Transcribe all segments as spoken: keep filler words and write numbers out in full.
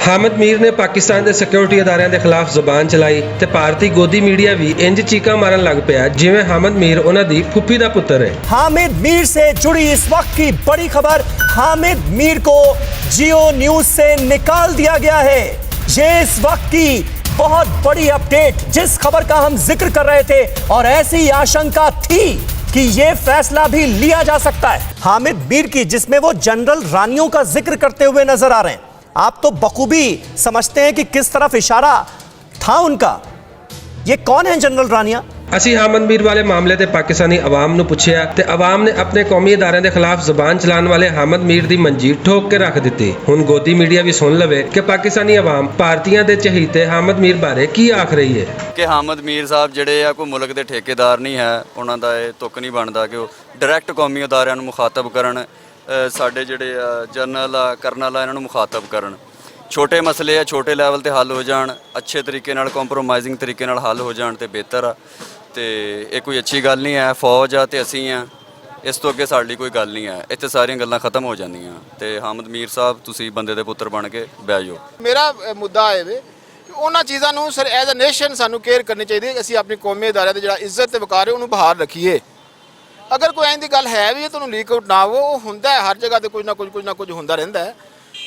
حامد میر نے پاکستان دے سیکیورٹی اداریاں دے خلاف زبان چلائی تے بھارتی گودی میڈیا وی انج چیکاں مارن لگ پیا جویں حامد میر انہاں دی پھوپھی دا پتر ہے۔ حامد میر سے جڑی اس وقت کی بڑی خبر، حامد میر کو جیو نیوز سے نکال دیا گیا ہے۔ یہ اس وقت کی بہت بڑی اپڈیٹ، جس خبر کا ہم ذکر کر رہے تھے اور ایسی آشنکا تھی کہ یہ فیصلہ بھی لیا جا سکتا ہے۔ حامد میر کی، جس میں وہ جنرل رانیوں کا ذکر کرتے ہوئے نظر آ رہے ہیں، آپ تو بخوبی سمجھتے ہیں کہ کس طرف اشارہ تھا ان کا۔ یہ کون ہیں جنرل رانیاں؟ اسی حامد میر والے معاملے تے پاکستانی عوام نوں پچھیا تے عوام نے اپنے قومی اداریاں دے خلاف زبان چلان والے حامد میر دی منجی ٹھوک کے رکھ دتی۔ ہن گودی میڈیا وی سن لوے کہ پاکستانی عوام بھارتیاں دے چہیتے حامد میر بارے کی آکھ رہی ہے۔ کہ حامد میر صاحب جڑے آ، کوئی ملک دے ٹھیکیدار نہیں ہے، انہاں دا اے تک نہیں بندا کہ وہ ڈائریکٹ قومی اداریاں نوں مخاطب کرن۔ ساڈے جڑے جنرل آ کرنل آ انہاں نوں مخاطب کرن۔ چھوٹے مسئلے آ چھوٹے لیول تے حل ہو جان، اچھے طریقے نال کمپرومائزنگ طریقے نال حل ہو جان تے بہتر آ۔ تے ایہہ کوئی اچھی گل نہیں ہے، فوج آ تے اسی آ، اس توں اگے ساڈی کوئی گل نہیں ہے۔ اتھے ساریاں گلاں ختم ہو جاندیاں۔ تے حامد میر صاحب، تسی بندے دے پتر بن کے بہہ جاؤ۔ میرا مدعا اے وے کہ انہاں چیزاں نوں سر ایز اے نیشن سانوں کیئر کرنی چاہیدی ہے کہ اسی اپنی قومی اداریاں دے جڑا عزت تے وقار ہے انہوں باہر رکھیے۔ اگر کوئی ایندی گل ہے وی ہے تانوں لیک آؤٹ نہ ہو، ہوندا ہے ہر جگہ تے کچھ نہ کچھ کچھ نہ کچھ ہوندا رہندا ہے۔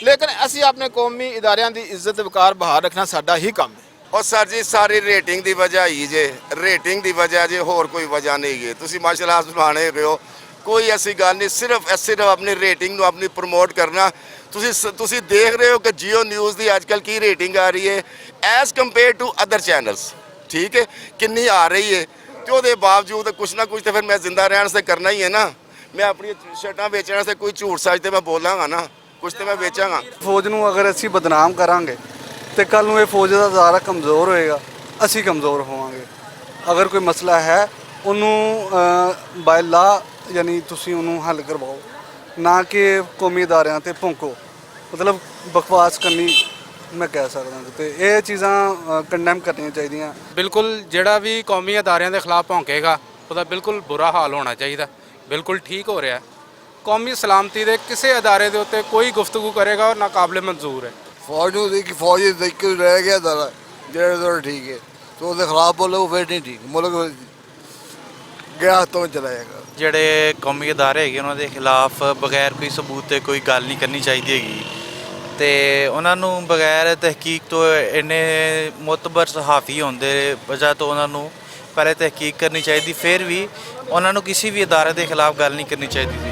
لیکن اسی اپنے قومی اداریاں دی عزت وقار باہر رکھنا ساڈا ہی کم ہے۔ اور سر جی، ساری ریٹنگ دی وجہ ہی جے، ریٹنگ دی وجہ جے، ہور کوئی وجہ نہیں ہے۔ تسی ماشاءاللہ سبحانے گئے ہو، کوئی ایسی گل نہیں، صرف صرف اپنی ریٹنگ نوں اپنی پروموٹ کرنا۔ تسی تسی دیکھ رہے ہو کہ جیو نیوز دی اج کل کی ریٹنگ آ رہی ہے as compared to other channels, ٹھیک ہے، کنی آ رہی ہے۔ تے اوہدے باوجود کچھ نہ کچھ تے فیر میں زندہ رہن سے کرنا ہی ہے نا۔ میں اپنی شرٹاں ویچن سے کوئی جھوٹ سچ تے میں بولاں گا نا، کچھ تے میں ویچاں گا۔ فوج نوں اگر اسی بدنام کراں گے تے کل نوں اے فوج دا ادارہ کمزور ہوئے گا، اسی کمزور ہوواں گے۔ اگر کوئی مسئلہ ہے، انہوں بائی لا، یعنی تسی انہوں حل کرواؤ، نہ کہ قومی اداریاں تے پھونکو۔ مطلب، بکواس کرنی، میں کہہ سکدا ہاں تے اے چیزاں کنڈیم کرنیاں چاہیدیاں۔ بالکل، جیہڑا وی قومی اداریاں دے خلاف پھونکے گا، اوہدا بالکل برا حال ہونا چاہیدا۔ بالکل ٹھیک ہو رہیا ہے۔ قومی سلامتی دے کسے ادارے دے اتے کوئی گفتگو کرے گا اور ناقابل منظور ہے۔ فوج نوں دیکھ فوج دیکھ کے رہ گیا ادارہ، جیہڑا ادارہ ٹھیک ہے۔ تو اوہدے خلاف بولو، وہ فیر نہیں ٹھیک، ملک گیا ہاتھوں میں چلا جائے گا۔ جیہڑے قومی ادارے ہیگے انہاں دے خلاف بغیر کوئی ثبوت تے کوئی گل نہیں کرنی چاہیدی ہیگی۔ تے انہاں نوں بغیر تحقیق تو اینے معتبر صحافی ہوندے وجہ تو انہاں نوں پہلے تحقیق کرنی چاہیدی، فیر وی انہاں نوں کسی وی ادارے دے خلاف گل نہیں کرنی چاہیدی۔